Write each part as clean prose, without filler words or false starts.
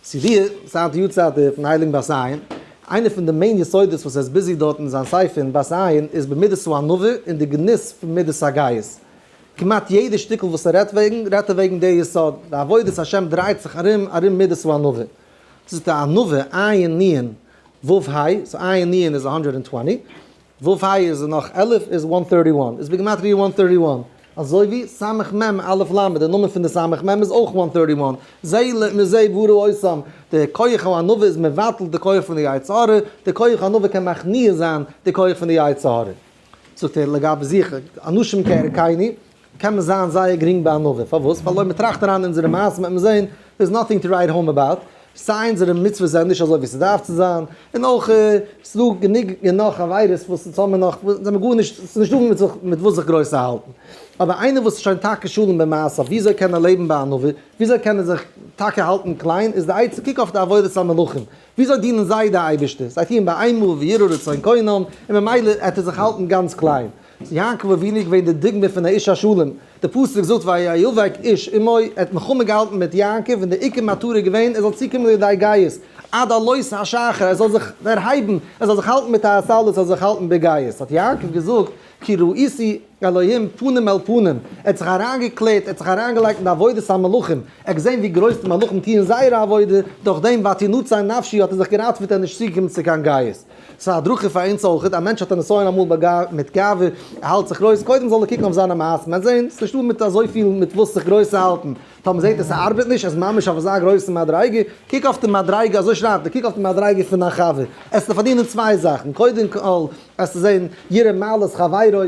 ס'איז זייט די יארצייט פון הייליגן בת עין, איינע פון די main יסודות וואס ער איז busy דארט אין זיין ספר אין בת עין איז במידת הענווה און די גנות פון מידת הגאות. כמעט יעדע שטיקל וואס ער רעדט וועגן, רעדט ער וועגן די יסוד, די עבודת השם דרייט זיך ארום ארום מידת הענווה. דאס איז די ענווה, עין נון ו' היי, so עין נון איז 120, ו' היי איז נאך 11 איז 131, איז בגימטריא 131, אזוי ווי סמך מם אלף למד, די נאמען פון די סמך מם איז אויך 131, זה מזה ברא אותם, די כח הענווה איז מבטל די כח פון די יצר הרע, די כח הענווה קען מכניע זיין די כח פון די יצר הרע. זאגט ער לגבי זיך, אנשים כערכינו, קען מען זיין זייער גרינג בענווה, פארוואס? ווייל אויב מען טראכט אריין אין אונזערע מעשים וועט מען זען, there is nothing to write home about, סיי אונזערע מצוות זענען נישט אזוי ווי ס'דארף צו זיין, און אויך ס'איז דא גענוג און נאך עבירות וואס אונז האבן נאך, זענען מיר גארנישט, ס'איז נישטא מיט זיך מיט וואס זיך גרויס צו האלטן. אבער איינער וואס איז שוין טאקע שלם במעשיו, וויאזוי קען ער לעבן בענווה? וויאזוי קען ער זיך טאקע האלטן קליין? איז די עצה, קוק אויף די עבודת המלאכים, וויאזוי דינען זיי די אייבערשטער? זיי טוען באימה ויראה רצון קונם, און ממילא עט ער זיך האלטן גאנץ קליין. איז יעקב אבינו געווען די דוגמא פון א איש השלם, די פסוק זאגט ויאבק איש עמו, ער האט מלחמה געהאלטן מיט יעקב און די עיקר מטרה איז געווען ער זאל צוקומען לידי גאות, עד עלות השחר, ער זאל זיך דערהייבן, ער זאל זיך האלטן מיט א התעלות, ער זאל זיך האלטן בגאות, האט יעקב געזאגט כי ראיתי אלהים פנים אל פנים, ער האט זיך אריינגעקלערט, ער האט זיך אריינגעלייגט אין די עבודת המלאכים, ער האט געזען ווי גרויס די מלאכים טוען זייער עבודה, דורך דעם ותנצל נפשי האט ער זיך געראטוועט ער איז נישט צוגעקומען צו קיין גאות. ס'איז א הדרכה פאר אונז אויכעט, א מענטש האט א נסיון אמאל מיט גאווה, ער האלט זיך גרויס, קודם זאל ער קוקן אויף זיינע מעשים, מ'וועט זען, ס'איז נישטא מיט אזויפיל מיט וואס זיך גרויס צו האלטן, טאמער זעט ער ס'ארבעט נישט, ער איז ממש אויף אזא גרויסע מדריגה, קוק אויף די מדריגה, אזוי שרייבט ער, קוק אויף די מדריגה פון דיין חבר, עסטו פארדינען צוויי זאכן, קודם כל עסטו זען יראה מעלת חברו,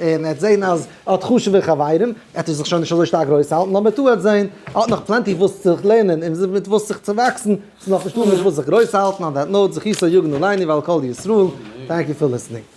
און ער וועט זען אז ער האט חשוב'ע חברים, עט ער זיך שוין נישט אזוי שטארק גרויס האלטן, נאמבער two ער וועט זען, ער האט נאך plenty וואס צו לערנען און מיט וואס זיך צו וואקסן, ס'איז נאך נישטא מיט וואס זיך גרויס האלטן, on that note, זכותו יגן עלינו ועל כל ישראל, thank you for listening.